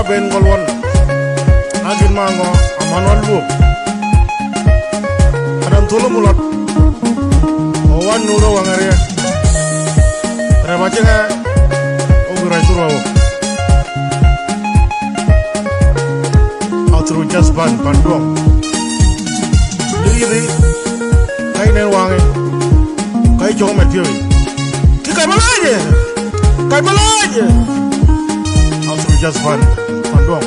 Ben Golwon Agin Mango Amanwan Luo Adan Tulo Mulot Owan Nuro Wangaria Rebachenga Ogurai Turwawo Outru Jasban Panduang Liri Kai Nen Wange Kai Chong Met Piwi Kai Malaje Kai Malaje Outru Jasban Panduang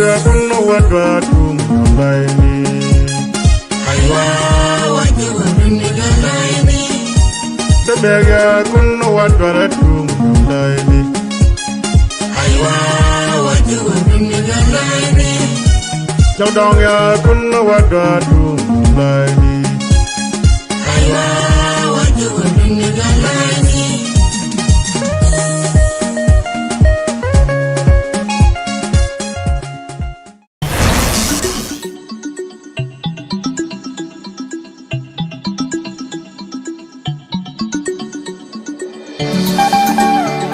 Kuno wadwa tung laini. Aiwa wajo laini. Tebega kuno wadwa tung laini. Aiwa wajo laini. Chowdonga kuno wadwa tung laini. Aiwa wajo laini.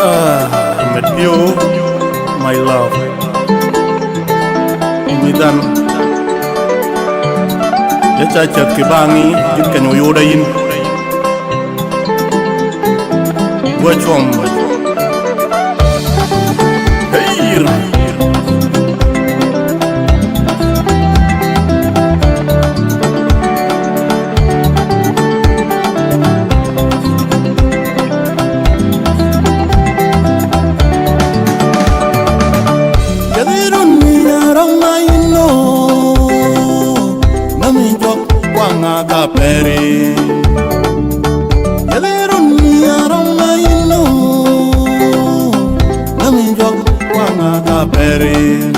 I met you, my love. Midan. Ya cha chat ke bangi jit ka nyo yoda yin. Wa chom. Hey. Peri Yaleron yaramaino Naminjok wanga ka peri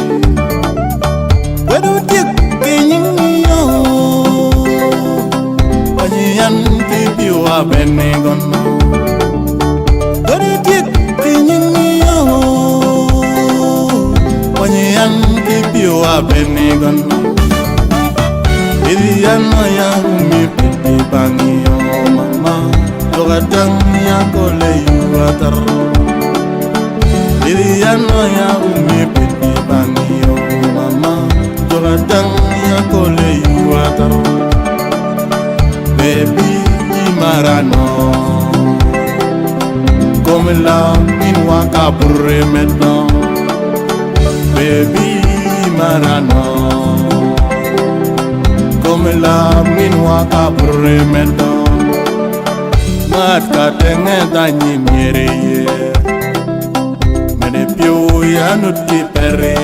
Wedu tik kinyinyo Panyian tipiwa benegon Wedu tik kinyinyo Panyian tipiwa benegon Iriana ya umi pipi bangi yo mama Jogadang ya kole yuatar Iriana ya umi pipi bangi yo mama Jogadang ya kole yuatar Baby imarano Comme la minwa kaburre maintenant Baby imarano Comme la minwa kaburre maintenant Matka tenge danyi miere ye Mene pio ya nuti pere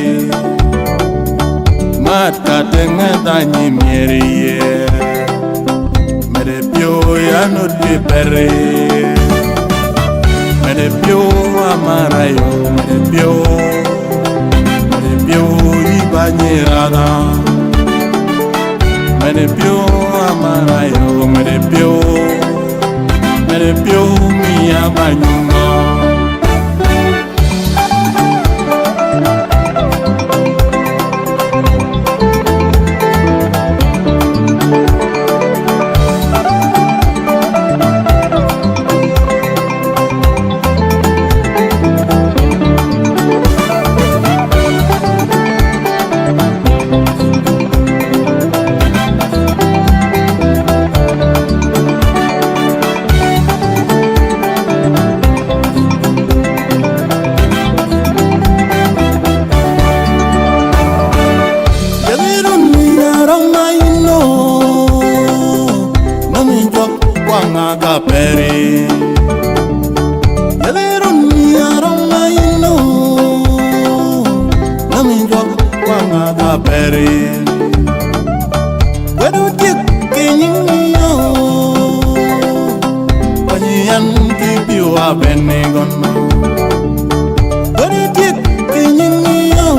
Matka tenge danyi miere ye Mene pio ya nuti pere Mene pio amarayo mene pio Mene pio ibanyerada Mene pio amarayo, mene pio mi abanyunga. Peri Yaleron yaramaino Naminjok wanga ka peri Wedu tik kinyinyo Panyian tipiwa benegon Wedu tik kinyinyo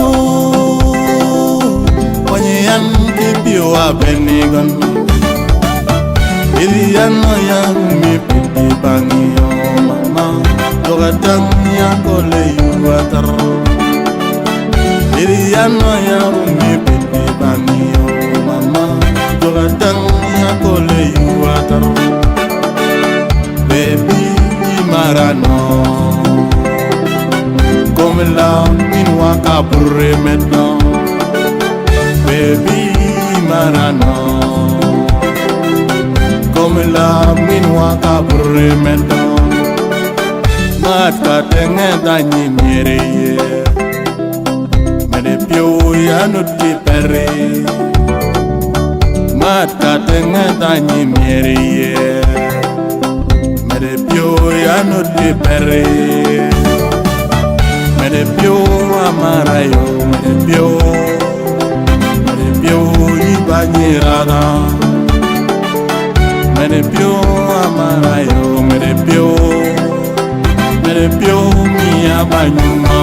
Panyian tipiwa benegon Iriana ya umi pipi bangi yo mama Jogadang ya kole yuatar Iriana ya umi pipi bangi yo mama Jogadang ya kole yuatar Baby imarano Comme la minwa kaburre maintenant Baby imarano Comme la minwa kaburre maintenant Matka tenge danyi miere ye Mene pio ya nuti pere Matka tenge danyi miere ye Mene pio ya nuti pere Mene pio amarayo mene pio miya banyuma.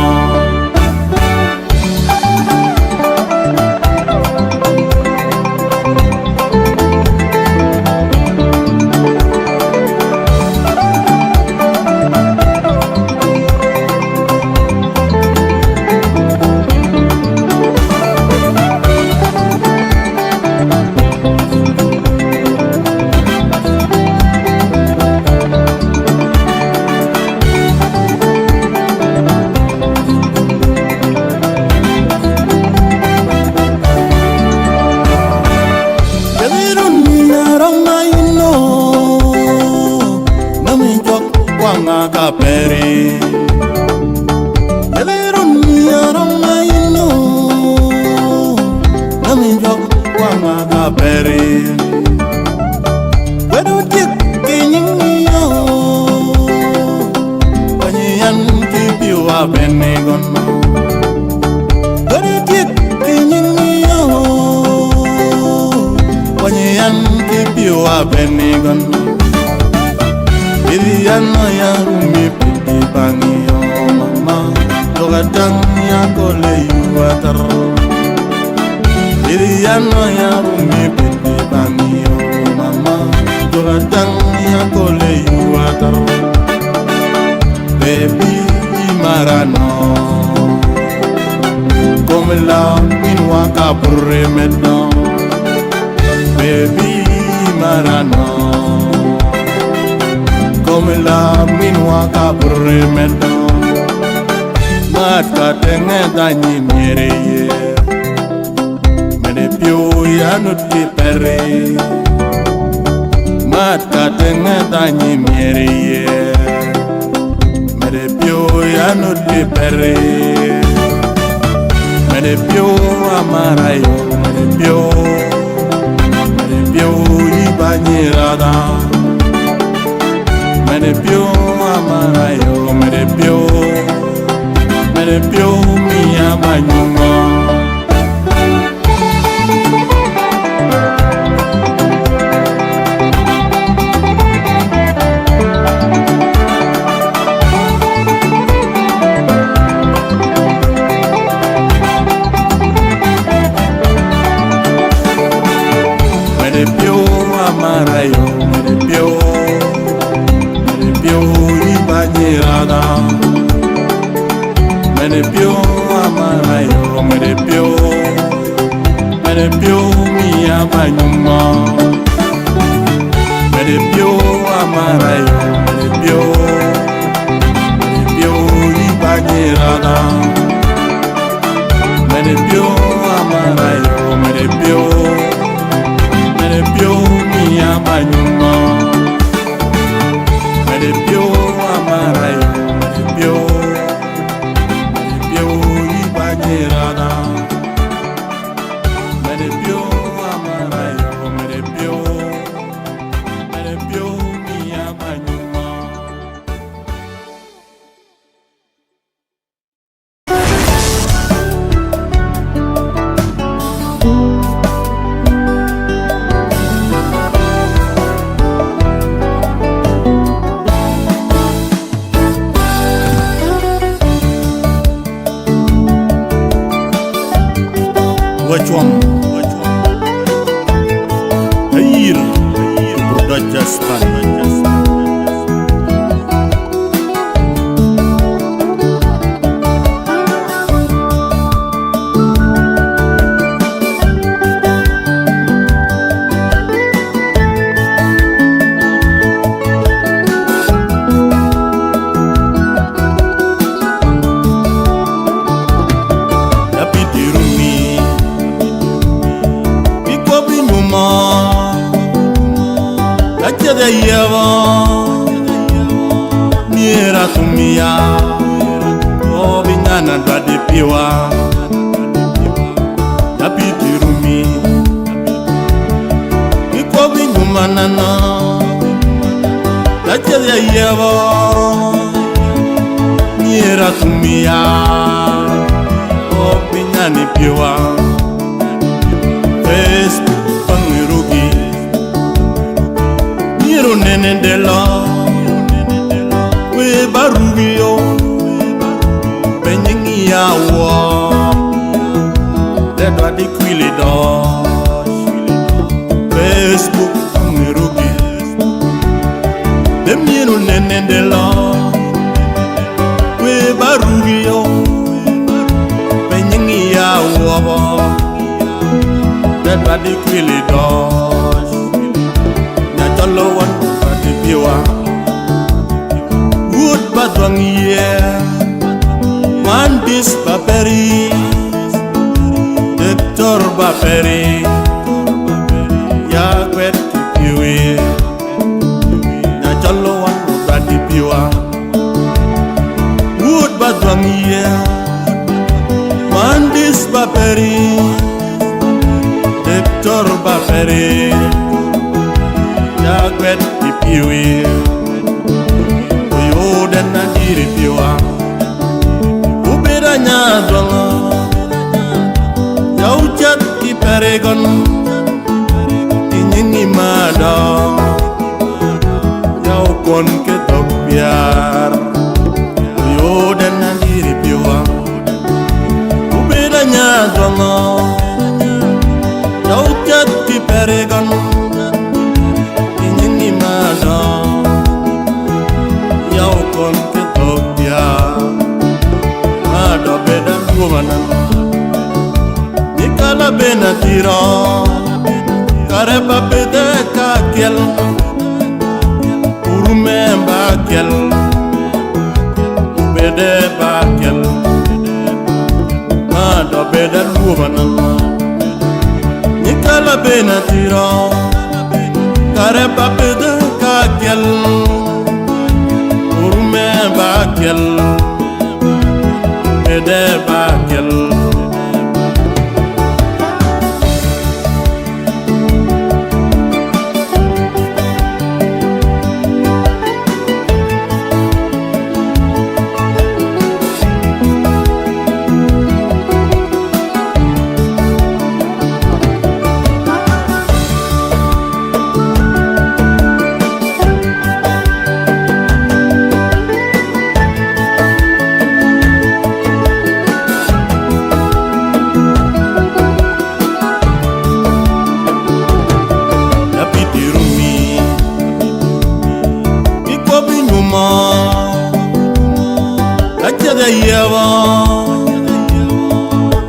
Nene de la we barubio ya wo Dedwa di kwili do Facebook ngerugi Demienu nene de lo We barugi yo Penyingi ya wo Dedwa di kwili do Nyacholo wan pati piwa Wood badwang ye Mandis paperi Doktor baperi Ya kwet kipiwe Nyacholo wan pati piwa Wood badwang ye Mandis paperi Doktor baperi Ya kwet kipiwe Oyo den na diri piwa Ubeda nyadwanga Yau chat ki peregon Inyingi mada Yau kon ke tok biar Oyo den na diri piwa Ubeda nyadwanga Yau chat ki peregon Inyingi mada Yau kon ke tok biar Mado beda gumana Nikala bena tiro Kareba bede kakiel Urume bakiel Ubede bakiel Mado beda gumana Nikala bena tiro Kareba bede kakiel Urume bakiel Bede bakiel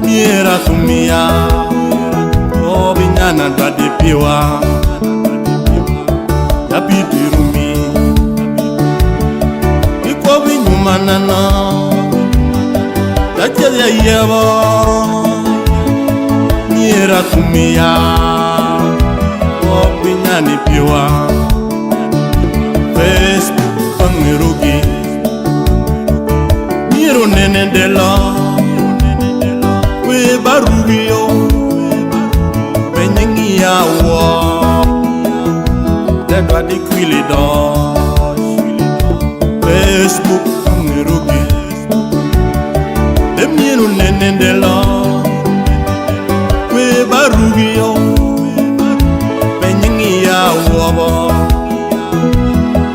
Miera tumia Obinyana dwadipiwa Yapitirumi Ikobinyumanana Yacheya yevo Miera tumia Obinyani piwa Facebook pangirugi Miro nene de la We barugi yo Penyingi ya wo Dedwa di kwili do Facebook pangirugi Demienu nene de la We barugi yo Penyingi ya wo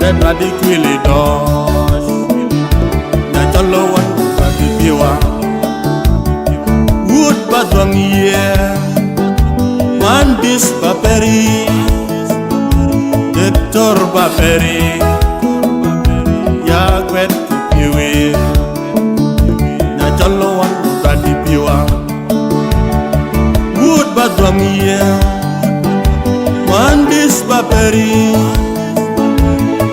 Dedwa di kwili do Nyacholo wan pati piwa Wood badwang ye Mandis paperi Doktor baperi Ya kwet kipiwe Nyacholo wan pati piwa Wood badwang ye Mandis paperi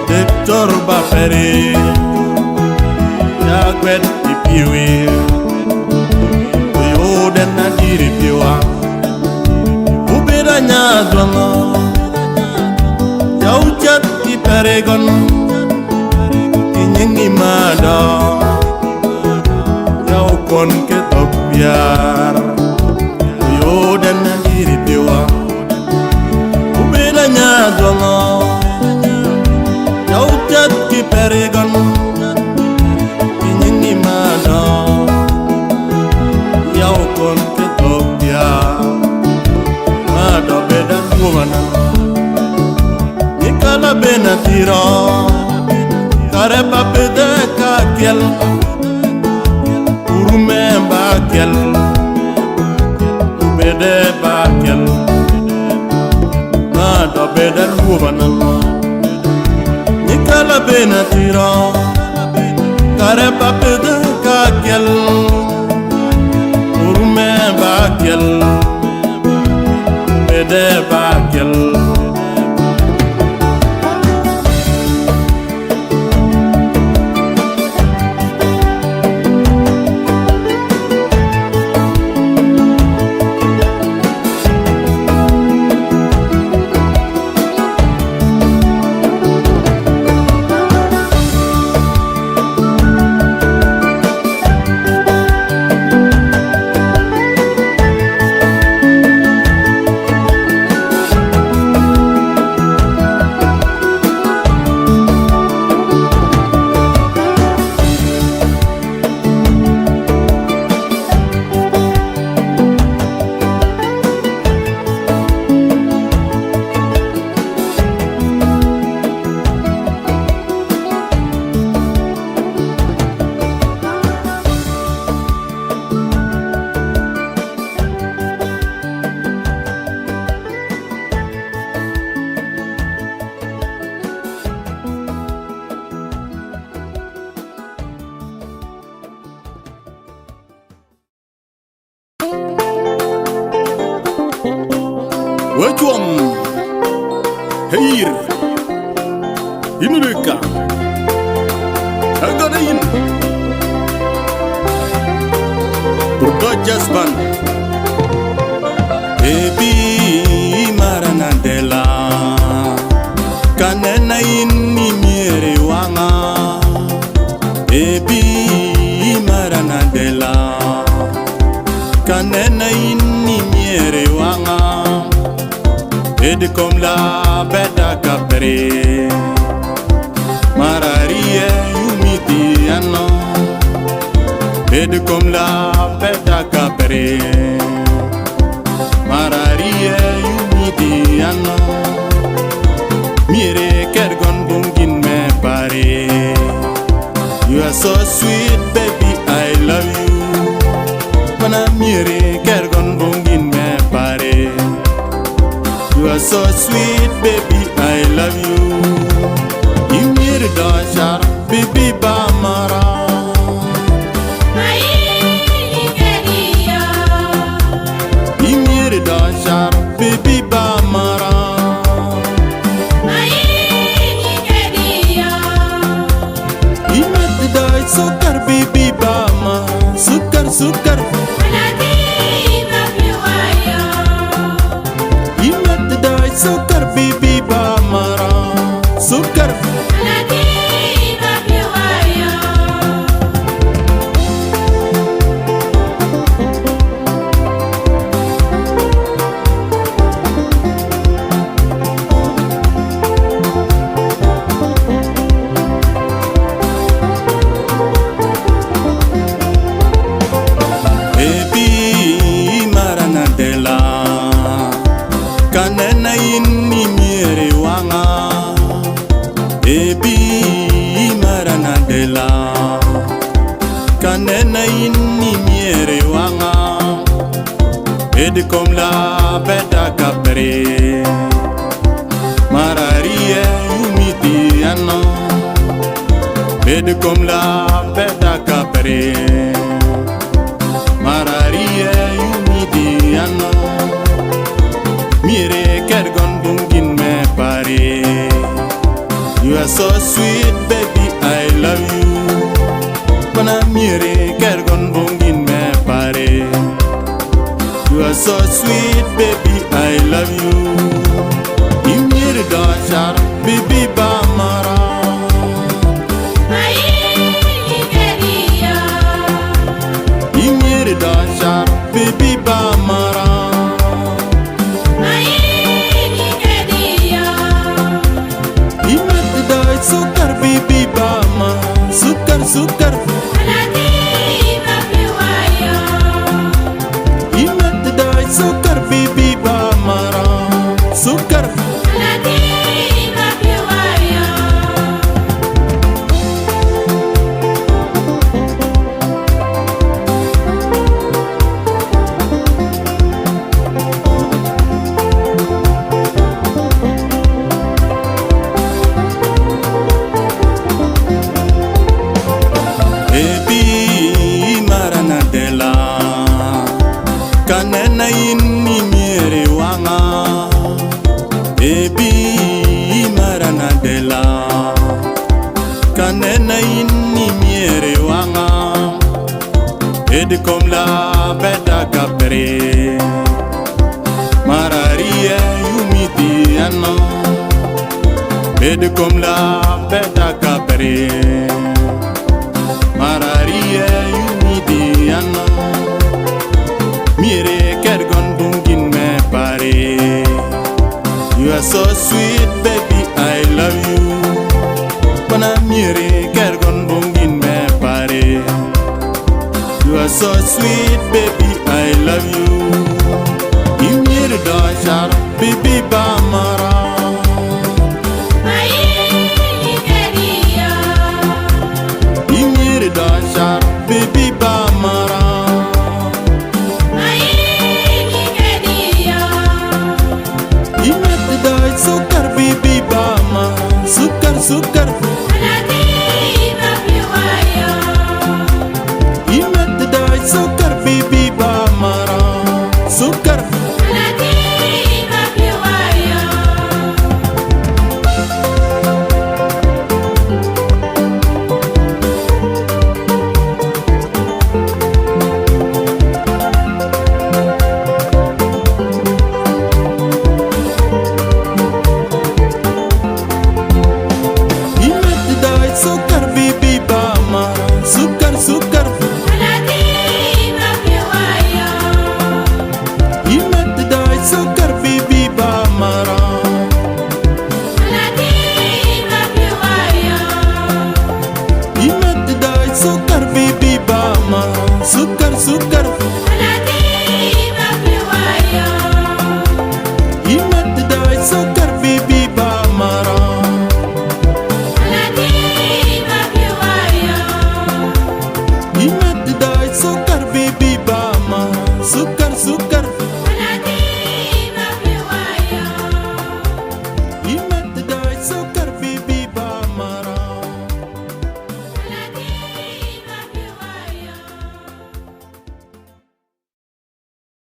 Doktor baperi Ya kwet kipiwe Oyo den na diri piwa Ubeda nyadwanga Yau chat ki peregon Inyingi mada Yau kon ke tok biar Oyo den na diri piwa Ubeda nyadwanga Yau chat ki peregon Inyingi mada Yau kon ke tok biar Mado beda gumana Nikala bena tiro Kareba bede kakiel Urume Bakel, Bede Bakel, Na do bede luobana, Nikala bena tira, Kare papede kakel, Urume Bakel, Bede Bakel. Wejuam Heir Inurika Agadain Burdo Jazz Band. Baby Maranandela Kanena inni miere wanga. Baby Maranandela Kanena inni miere wanga. Edikom la beta kapere Mararie yumiti ano. Edikom la beta kapere Mararie yumiti ano. Mire kergon bungin me pare. You are so sweet baby, I love you. Mana mire kergon bungin me pare. You are so sweet, baby, I love you. You need a daughter, baby, Bamara. You need a daughter, baby, Bamara. You need the daughter, sukar, baby, Bama. Sukar, sukar. Sukar baby bamara, sukar. Baby Maranandela Kanena inni miere wanga. Baby Maranandela Kanena inni miere wanga. Edikom la beta kapere Mararie yumiti ano. Edikom la beta kapere Mararie yumiti ano. Mire kergon bungin me pare. You are so sweet baby, I love you. Mana mire kergon bungin me pare. You are so sweet baby, I love you. You mire dashar baby bamara. You mire dashar baby bamara. Sukar baby bama, sukar sukar. Imat dai sukar baby bamara, sukar. wanga. Baby marana dela. Kanena inni miere wanga. Ed kom la beta kapere. Mararie yumiti ano. Ed kom la beta kapere. Mararie yumiti ano. Miere kergon bungin me pare. You are so sweet, baby, I love you. Kona miere kergon bungin me pare. You are so sweet, baby, I love you. Imiere dashar, baby bamara. Imiere dashar, baby bamara. Imiere dash sukar, baby bamara. Sukar, sukar.